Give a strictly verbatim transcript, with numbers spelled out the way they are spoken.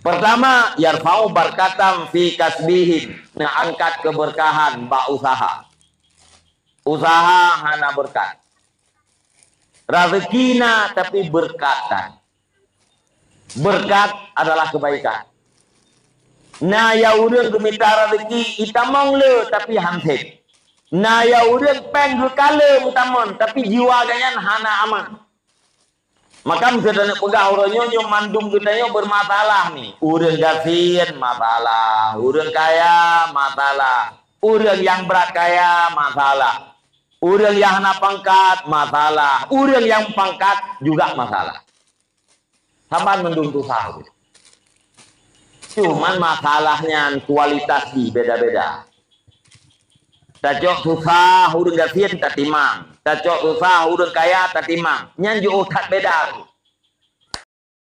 Pertama, yarfa'u barakatam fi kasbihim, neuangkat keberkahan bak usaha. Usaha hana berkat. Rezeki na, tapi berkat tan. Berkat adalah kebaikan. Na ya ureuëng geumita rezeki, itamong le, tapi han sép. Na ya ureuëng péng geukale meutamong, tapi jiwa gobnyan hana aman. Maka meuseuti taneuk peugah uroe nyoe, nyoe mandum geutanyoe bermasalah ni. Ureuëng gasien masalah, ureuëng kaya masalah, ureuëng nyang brat kaya masalah, ureuëng nyang hana pangkat masalah, ureuëng nyang pangkat juga masalah. Saban mandum susah. Cuman masalah nyan kualitas jih beda-beda. Tacok susah ureuëng gasien tatimang, tacok susah ureuëng kaya tatimang. Nyan jiôh that beda.